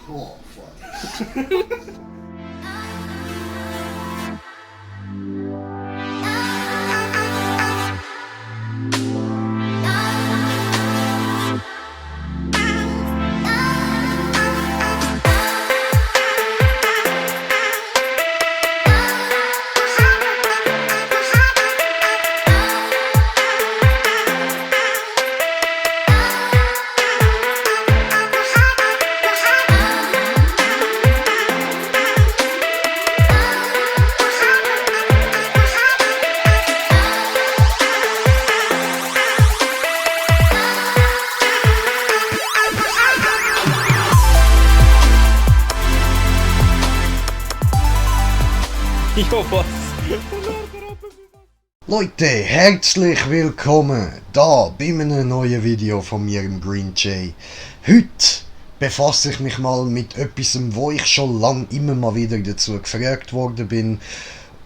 Oh, fuck. Jo, was? Leute, herzlich willkommen da bei einem neuen Video von mir, im Green Jay. Heute befasse ich mich mal mit etwas, wo ich schon lange immer mal wieder dazu gefragt worden bin.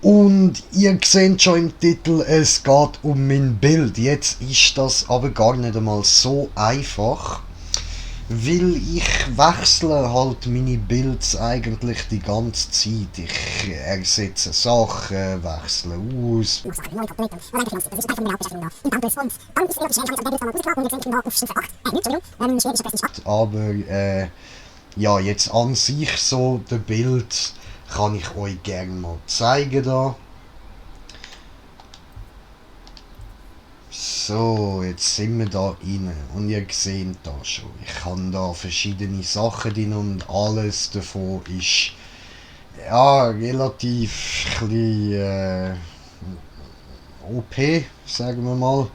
Und ihr seht schon im Titel, es geht um mein Bild. Jetzt ist das aber gar nicht einmal so einfach, weil ich wechsle halt meine Builds eigentlich die ganze Zeit. Ich ersetze Sachen, wechsle aus. Aber ja, jetzt an sich so, der Bild kann ich euch gerne mal zeigen da. So, jetzt sind wir da rein und ihr seht da schon, ich habe da verschiedene Sachen drin und alles davon ist ja relativ OP, sagen wir mal.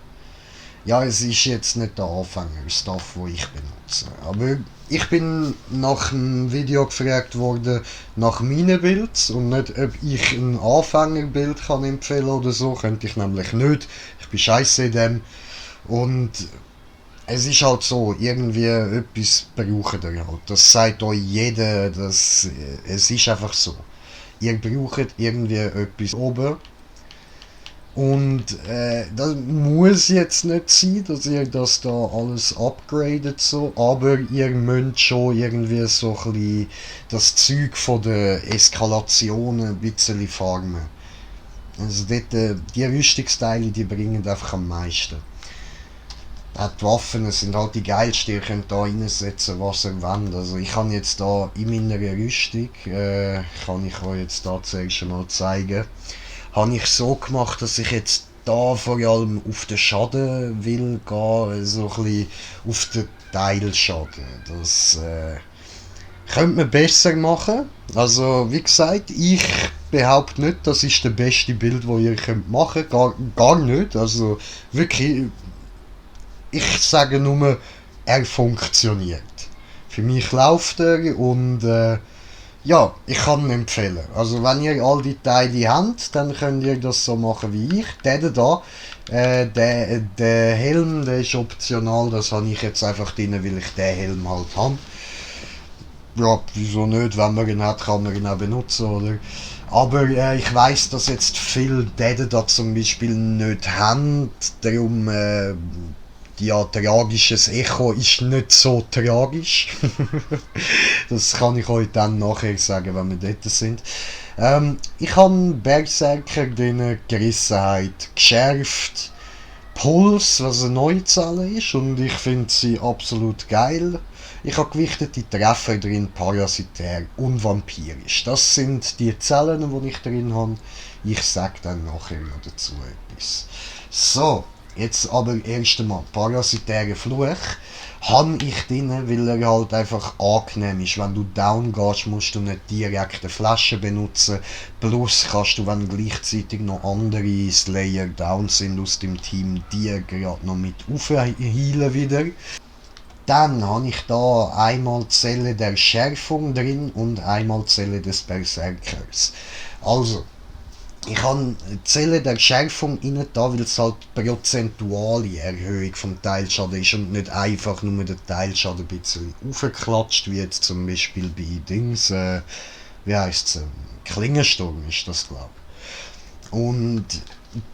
Ja, es ist jetzt nicht der Anfänger-Stuff, wo ich benutze, aber ich bin nach dem Video gefragt worden nach meinen Builds und nicht, ob ich ein Anfängerbild kann empfehlen oder so, könnte ich nämlich nicht. Ich bin scheiße in dem und es ist halt so, irgendwie etwas braucht ihr halt. Das sagt euch jeder, es ist einfach so. Ihr braucht irgendwie etwas oben. Und das muss jetzt nicht sein, dass ihr das da alles upgradet so, aber ihr müsst schon irgendwie so ein bisschen das Zeug von der Eskalation ein bisschen farmen. Also dort, die Rüstungsteile, die bringen einfach am meisten. Auch die Waffen sind halt die geilsten, ihr könnt da reinsetzen, was ihr wollt. Also ich kann jetzt da in meiner Rüstung, kann ich euch jetzt da zuerst mal zeigen, habe ich so gemacht, dass ich jetzt da vor allem auf den Schaden will gehen, so ein bisschen auf den Teilschaden. Das könnte man besser machen. Also wie gesagt, ich behaupte nicht, das ist der beste Bild, wo ihr könnt machen, gar nicht. Also wirklich, ich sage nur, er funktioniert. Für mich läuft er und ja, ich kann ihn empfehlen. Also wenn ihr all die Teile habt, dann könnt ihr das so machen wie ich. Der da, der Helm, der ist optional, das habe ich jetzt einfach drin, weil ich den Helm halt habe. Ja, wieso nicht, wenn man ihn hat, kann man ihn auch benutzen, oder? Aber ich weiss, dass jetzt viele Däden da zum Beispiel nicht haben, darum ja, tragisches Echo ist nicht so tragisch. Das kann ich euch dann nachher sagen, wenn wir dort sind. Ich habe Berserker drin, Gerissenheit geschärft, Puls, was eine Neuzahl ist, und ich finde sie absolut geil. Ich habe gewichtete Treffer drin, parasitär und vampirisch. Das sind die Zellen, die ich drin habe. Ich sage dann nachher noch dazu etwas. So. Jetzt aber erst einmal, parasitäre Fluch habe ich drin, weil er halt einfach angenehm ist. Wenn du down gehst, musst du nicht direkt eine Flasche benutzen. Plus kannst du, wenn gleichzeitig noch andere Slayer down sind aus dem Team, die gerade noch mit aufheilen wieder. Dann habe ich da einmal Zelle der Schärfung drin und einmal Zelle des Berserkers. Also, ich habe die Zelle der Schärfung rein da, weil es halt prozentuale Erhöhung vom Teilschaden ist und nicht einfach nur der Teilschaden ein bisschen aufgeklatscht, wie jetzt zum Beispiel bei Dings, wie heisst es, Klingensturm ist das, glaube ich. Und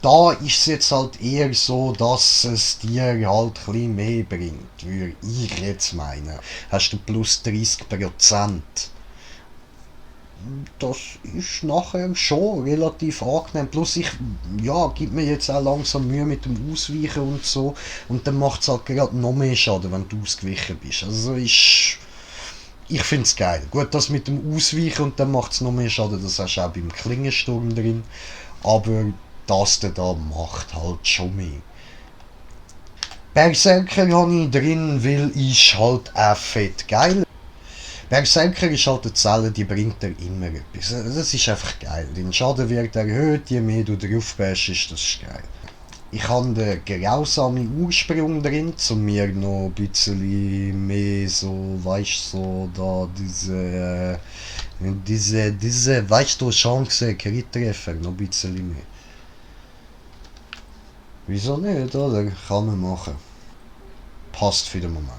Da ist es jetzt halt eher so, dass es dir halt ein bisschen mehr bringt, würde ich jetzt meinen. Hast du plus 30%. Das ist nachher schon relativ angenehm. Plus ich, ja, gib mir jetzt auch langsam Mühe mit dem Ausweichen und so. Und dann macht es halt gerade noch mehr Schaden, wenn du ausgewichen bist. Also ist, ich finde es geil. Gut, das mit dem Ausweichen und dann macht es noch mehr Schaden, das hast du auch beim Klingensturm drin. Aber das da macht halt schon mehr. Berserker habe ich drin, weil ich halt auch fett geil. Berserker ist halt eine Zelle, die bringt dir immer etwas. Das ist einfach geil. Dein Schaden wird erhöht, je mehr du drauf bist, das ist geil. Ich habe den grausamen Ursprung drin, um mir noch ein bisschen mehr so, weißt du, so da diese, weißt du, Chance, Crit-Treffer, noch ein bisschen mehr. Wieso nicht, oder? Kann man machen. Passt für den Moment.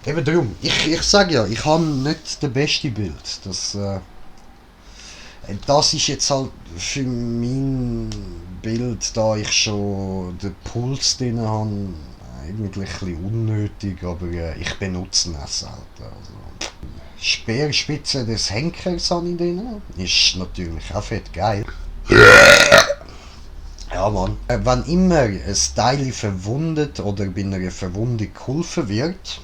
Eben darum, ich sage ja, ich habe nicht das beste Bild. Das ist jetzt halt für mein Bild, da ich schon den Puls drin habe, eigentlich ein bisschen unnötig, aber ich benutze ihn auch selten. Also. Speerspitze des Henkers habe ich drin, ist natürlich auch fett geil. Ja, Mann. Wenn immer ein Teil verwundet oder bei einer Verwundung geholfen wird,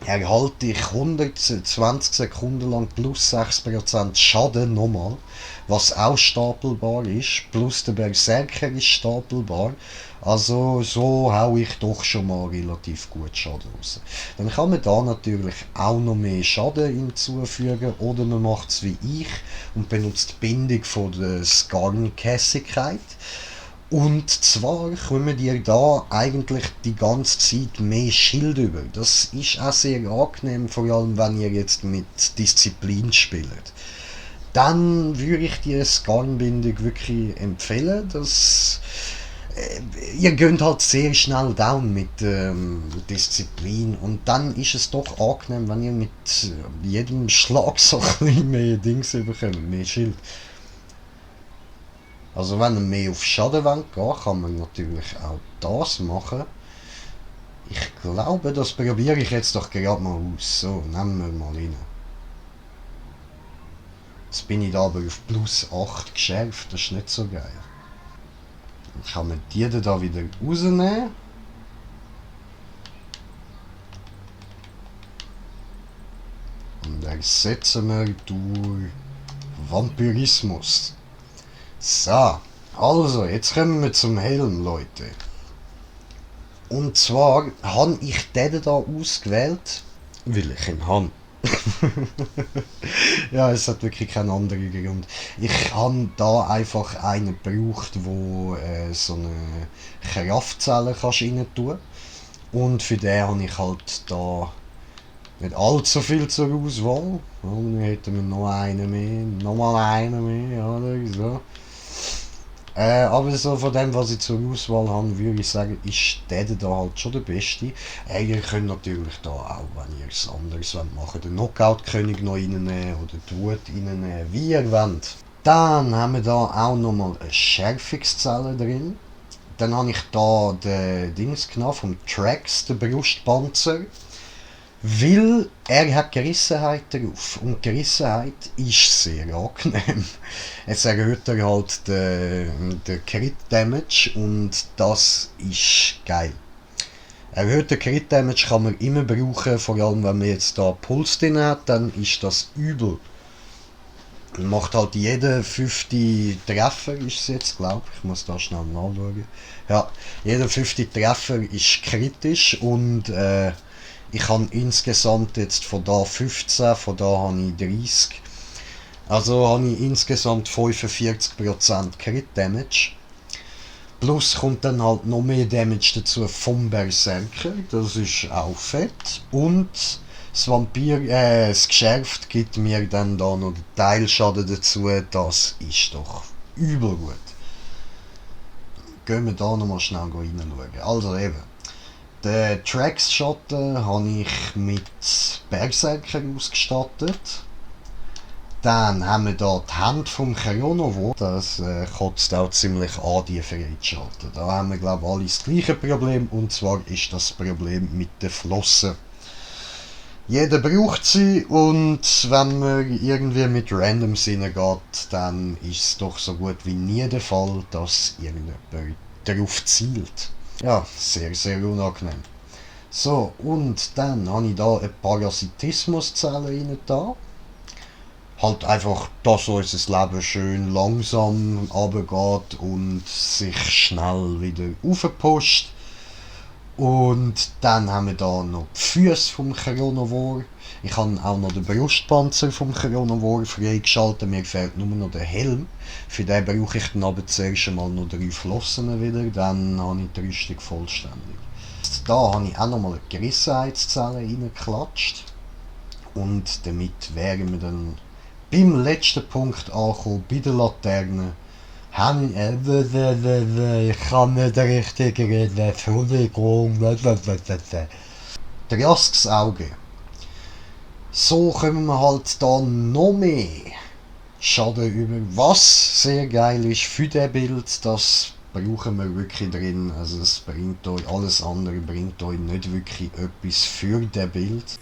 erhalte ich 120 Sekunden lang plus 6% Schaden nochmal, was auch stapelbar ist, plus der Berserker ist stapelbar. Also so hau ich doch schon mal relativ gut Schaden raus. Dann kann man da natürlich auch noch mehr Schaden hinzufügen oder man macht es wie ich und benutzt die Bindung von der Skarnkässigkeit. Und zwar kommen dir da eigentlich die ganze Zeit mehr Schild über. Das ist auch sehr angenehm, vor allem wenn ihr jetzt mit Disziplin spielt. Dann würde ich dir Skarnbindung wirklich empfehlen. Ihr geht halt sehr schnell down mit Disziplin und dann ist es doch angenehm, wenn ihr mit jedem Schlag so ein bisschen mehr Dings bekommt, mehr Schild. Also wenn ihr mehr auf Schaden wollt, kann man natürlich auch das machen. Ich glaube, das probiere ich jetzt doch gerade mal aus. So, nehmen wir mal rein. Jetzt bin ich da aber auf plus 8 geschärft, das ist nicht so geil. Dann kann man die da wieder rausnehmen. Und ersetzen wir durch Vampirismus. So, also, jetzt kommen wir zum Helm, Leute. Und zwar habe ich den da ausgewählt, weil ich ihn habe. Ja, es hat wirklich keinen anderen Grund. Ich habe da einfach einen gebraucht, wo so eine Kraftzelle kannst rein tun. Und für den habe ich halt da nicht allzu viel zur Auswahl. Dann hätten wir noch einen mehr, nochmal einen mehr, oder so. Aber so von dem, was ich zur Auswahl habe, würde ich sagen, ist der da halt schon der beste. Ihr könnt natürlich da auch, wenn ihr es anders machen wollt, den Knockout-König noch reinnehmen oder die Wut reinnehmen, wie ihr wollt. Dann haben wir da auch nochmal eine Schärfungszelle drin. Dann habe ich da den Dings genommen vom Trax, den Brustpanzer. Weil er hat Gerissenheit drauf und Gerissenheit ist sehr angenehm. Jetzt erhöht er halt den Crit Damage und das ist geil. Erhöhter Crit Damage kann man immer brauchen, vor allem wenn man jetzt da Puls drin hat, dann ist das übel. Man macht halt jeden 5. Treffer, ist es jetzt, glaube ich muss da schnell nachschauen. Ja, jeder 5. Treffer ist kritisch und ich habe insgesamt jetzt von da 15, von da habe ich 30. Also habe ich insgesamt 45% Crit Damage. Plus kommt dann halt noch mehr Damage dazu vom Berserker, das ist auch fett. Und das Geschärft gibt mir dann da noch den Teilschaden dazu, das ist doch übel gut. Gehen wir da nochmal schnell reinschauen. Also eben. Den Trax-Schatten habe ich mit Berserker ausgestattet. Dann haben wir hier die Hände vom Chronovor. Das kotzt auch ziemlich an, die freizuschalten. Da haben wir, glaube ich, alle das gleiche Problem. Und zwar ist das Problem mit den Flossen. Jeder braucht sie und wenn man irgendwie mit Randoms geht, dann ist es doch so gut wie nie der Fall, dass irgendjemand darauf zielt. Ja, sehr, sehr unangenehm. So, und dann habe ich da eine Parasitismuszelle rein da. Halt einfach, dass unser Leben schön langsam runtergeht und sich schnell wieder aufpusht. Und dann haben wir da noch die Füße vom Chronovor. Ich habe auch noch den Brustpanzer vom Chronovor freigeschaltet. Mir fehlt nur noch der Helm. Für den brauche ich dann aber zuerst einmal noch 3 Flossen wieder. Dann habe ich die Rüstung vollständig. Da habe ich auch nochmal eine Gerissenheitszelle reingeklatscht. Und damit wären wir dann beim letzten Punkt angekommen, bei der Laterne. Ich kann nicht richtig reden, Entschuldigung. Drasks Auge. So kommen wir halt da noch mehr Schaden über. Was sehr geil ist für das Bild, das brauchen wir wirklich drin. Also es bringt euch, alles andere bringt euch nicht wirklich etwas für das Bild.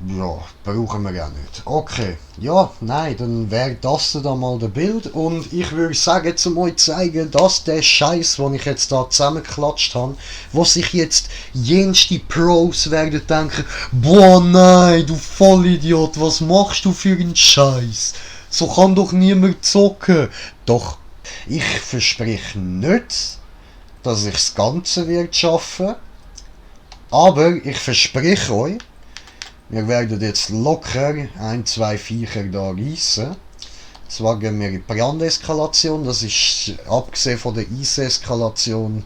Ja, brauchen wir ja nicht. Okay, ja, nein, dann wäre das dann mal das Bild. Und ich würde sagen, zum euch zeigen, dass der Scheiß, den ich jetzt da zusammengeklatscht habe, wo sich jetzt jenste Pros werden denken, boah nein, du Vollidiot, was machst du für einen Scheiß? So kann doch niemand zocken. Doch, ich verspreche nicht, dass ich das Ganze wird schaffen. Aber ich verspreche euch, wir werden jetzt locker 1-2 Viecher da reissen. Zwar gehen wir in Brandeskalation, das ist abgesehen von der Eiseskalation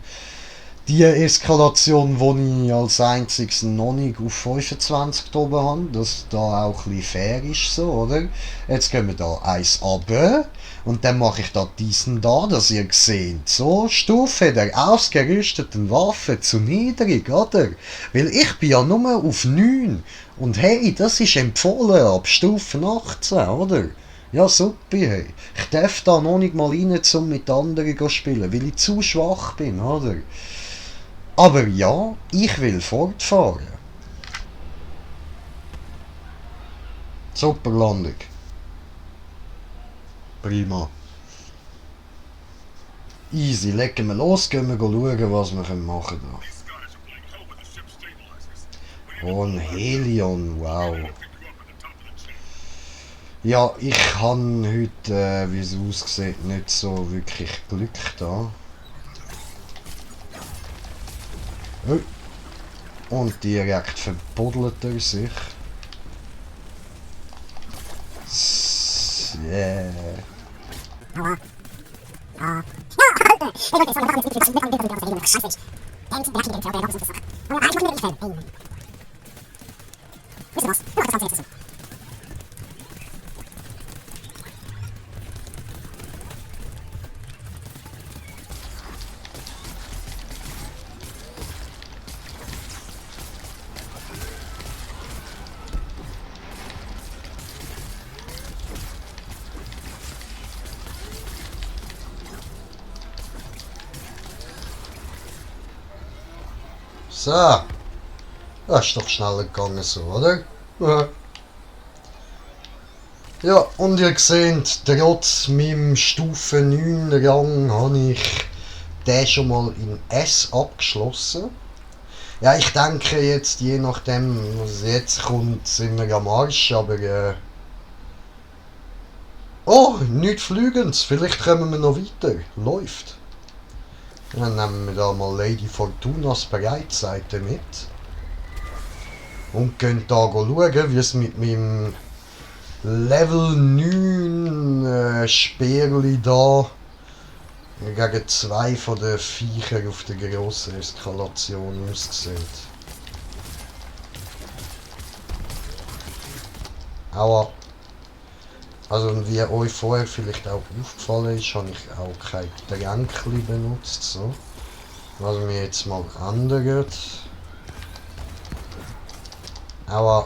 die Eskalation, die ich als einziges noch nicht auf 25 oben habe, dass da auch ein bisschen fair ist, so, oder? Jetzt gehen wir da eins runter und dann mache ich da diesen da, dass ihr seht, so, Stufe der ausgerüsteten Waffe zu niedrig, oder? Weil ich bin ja nur auf 9 und hey, das ist empfohlen ab Stufe 18, oder? Ja, super, hey. Ich darf da noch nicht mal rein, um mit anderen zu spielen, weil ich zu schwach bin, oder? Aber ja, ich will fortfahren. Super Landung. Prima. Easy, legen wir los, gehen wir schauen, was wir machen können. Oh, ein Helion, wow. Ja, ich habe heute, wie es aussieht, nicht so wirklich Glück da. Und direkt verbuddelt er sich. Yeah. So. Das ist doch schneller gegangen so, oder? Ja. Ja, und ihr seht, trotz meinem Stufe 9 Rang habe ich den schon mal in S abgeschlossen. Ja, ich denke jetzt, je nachdem, was jetzt kommt, sind wir am Arsch, aber oh, nichts Flügens, vielleicht kommen wir noch weiter. Läuft. Dann nehmen wir da mal Lady Fortunas Bereitseite mit. Und gehen da schauen, wie es mit meinem Level 9 Speerli da gegen 2 von den Viechern auf der grossen Eskalation aussieht. Aua. Also wie euch vorher vielleicht auch aufgefallen ist, habe ich auch kein Tränkchen benutzt. So. Was mir jetzt mal ändert. Aua.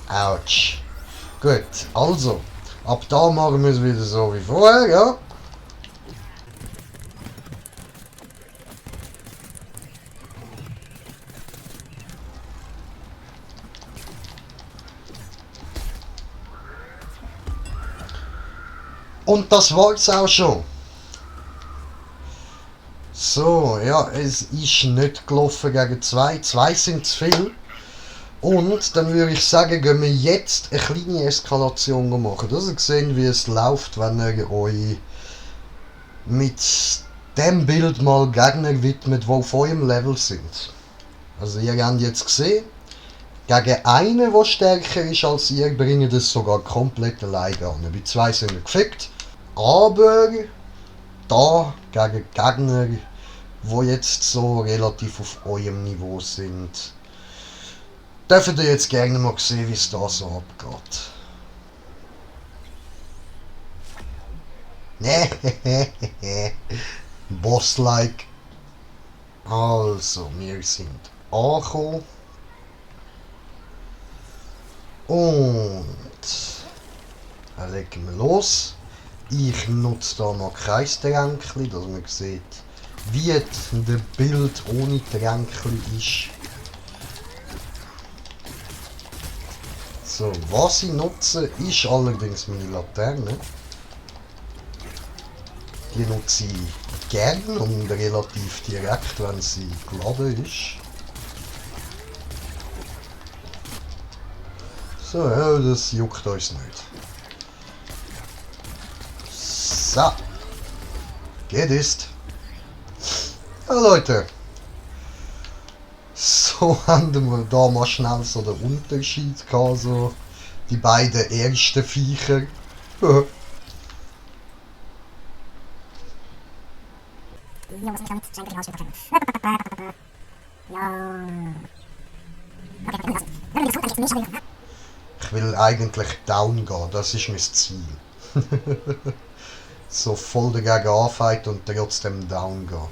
Autsch. Gut, also. Ab da machen wir es wieder so wie vorher, ja? Und das war's auch schon. So, ja, es ist nicht gelaufen gegen 2. 2 sind zu viel. Und dann würde ich sagen, gehen wir jetzt eine kleine Eskalation machen. Dass ihr seht, wie es läuft, wenn ihr euch mit dem Bild mal Gegner widmet, die auf eurem Level sind. Also ihr habt jetzt gesehen, gegen einen, der stärker ist als ihr, bringt es sogar komplett alleine an. Bei 2 sind wir gefickt. Aber da gegen Gegner, die jetzt so relativ auf eurem Niveau sind, dürft ihr jetzt gerne mal sehen, wie es da so abgeht. Boss-like. Also, wir sind angekommen. Und dann legen wir los. Ich nutze da noch kein Tränkchen, dass man sieht, wie das Bild ohne Tränkchen ist. So, was ich nutze, ist allerdings meine Laterne. Die nutze ich gern und relativ direkt, wenn sie geladen ist. So, ja, das juckt uns nicht. So. Geht ist. Ja, Leute. So haben wir da mal schnell so den Unterschied gehabt, so die beiden ersten Viecher. Ich will eigentlich down gehen, das ist mein Ziel. So voll dagegen anfighten und trotzdem down gehen.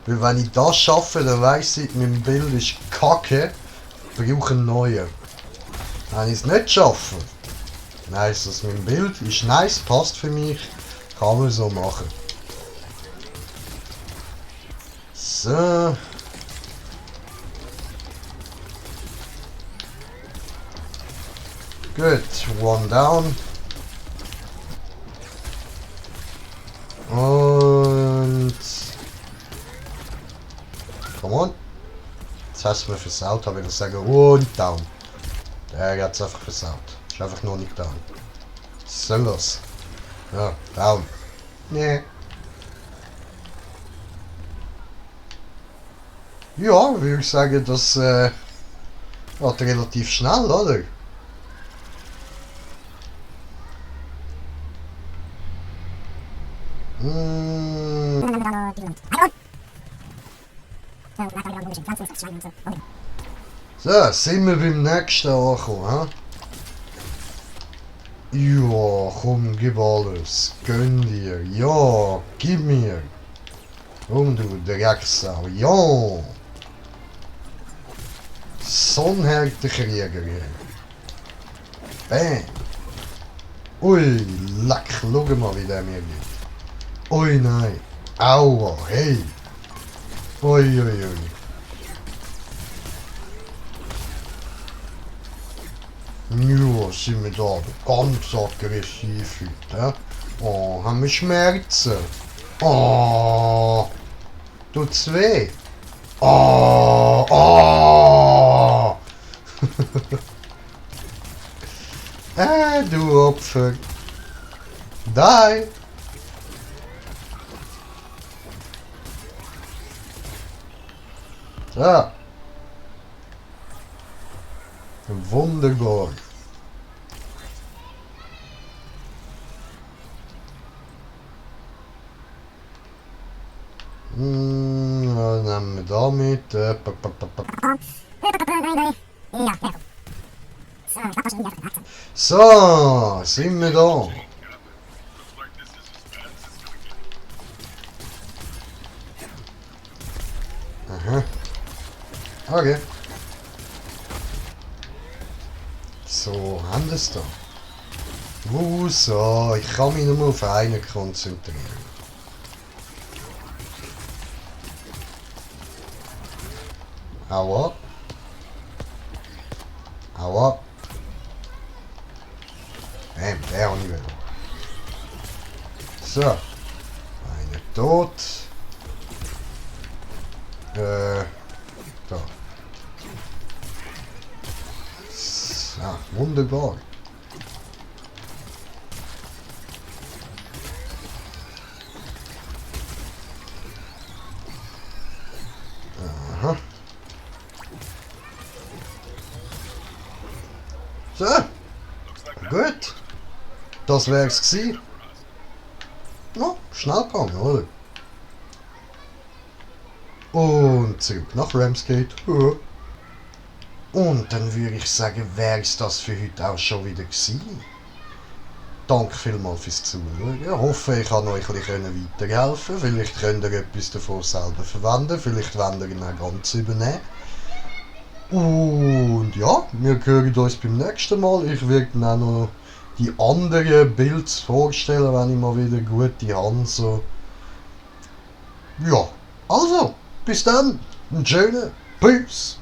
Weil wenn ich das schaffe, dann weiss ich, mein Bild ist kacke, ich brauche einen neuen. Wenn ich es nicht schaffe, dann heisst das, mein Bild ist nice, passt für mich, kann man so machen. So. Gut, one down. Und... Come on. Jetzt hast du mir versaut, habe ich das sagen. Und down. Der hat es einfach versaut. Ist einfach noch nicht down. Was soll das? Ja, down. Nee. Ja, würde ich sagen, das geht relativ schnell, oder? So, sind wir beim nächsten angekommen, hä? Ja, komm, gib alles. Gönn dir. Ja, gib mir. Komm du, Drecksau. Ja. So ein harter Krieger hier. Bam. Ui, leck, schau mal, wie der mir geht. Ui, nein. Aua, hey. Ui, ui, ui. Ja, sind wir da ganz aggressiv heute. Oh, haben wir Schmerzen. Oh, tut's weh. Oh, oh. Du Opfer. Die. So. Wunderbar. Was nehmen wir da mit? So, sind wir da. Okay. So, haben wir es da. So, ich kann mich nur auf einen konzentrieren. Hau ab. Hau ab. Der habe ich wieder. So. Einer tot. Da. So, wunderbar. Aha. So. Gut. Das wär's gewesen. Ja, schnell gegangen, oder? Und zurück nach Ramsgate. Ja. Und dann würde ich sagen, wär's das für heute auch schon wieder gewesen. Danke vielmals fürs Zuschauen. Ich hoffe, ich kann euch ein bisschen weiterhelfen. Vielleicht könnt ihr etwas davon selber verwenden. Vielleicht wollt ihr ihn auch ganz übernehmen. Und ja, wir hören uns beim nächsten Mal. Ich werde dann auch noch die anderen Builds vorstellen, wenn ich mal wieder gute habe. So. Ja, also, bis dann. Einen schönen Peace.